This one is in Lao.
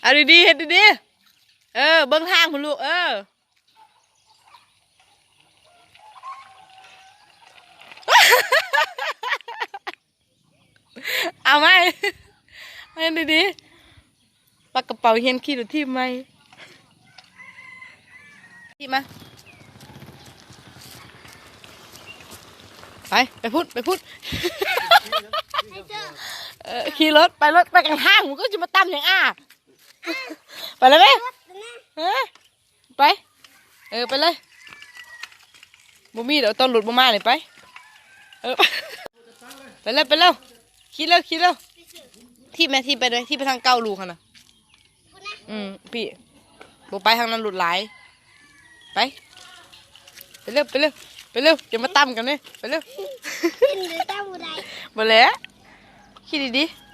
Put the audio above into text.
າດີໆ ເຮັດດີໆ ເອີ ເບິ່ງທາງພຸ້ນລູກ ເອີ ເອົາໃໝ່ ເຮັດດີໆ ປັກກະເປົາຮຽນຂີ່ລົດຖີບໃໝ່ ຖີບມາ ໄປ ໄປພຸ້ນ ໄປພຸ້ນ ເອີ ຂີ່ລົດ ໄປລົດ ໄປກາງທາງ ມຶງກໍຊິມາຕຳຫຍັງອາ ໄປແລ້ວແມ່ ຮະ ໄປ ເອີ ໄປເລີຍ ບໍ່ມີດອກ ຕອນລົດບໍ່ມານີ້ ໄປ ເອີ ໄປເລີຍ ໄປເລີຍ ຂີ່ເລີຍ ຂີ່ເລີຍ ຖີບແມ່ ຖີບໄປເລີຍ ຖີບໄປທາງເກົ່າລູກຫັ້ນນະ ອືມ ພີ້ ບໍ່ໄປທາງນັ້ນ ລົດຫຼາຍ ໄປ ໄປເລີຍ ໄປເລີຍ ໄປເລີຍ ຢ່າມາຕຳກັນເດ້ ໄປເລີຍ ຂຶ້ນຫຼືຕຳບໍ່ໄດ້ ບໍ່ແຫຼະ ຂີ່ດີໆ.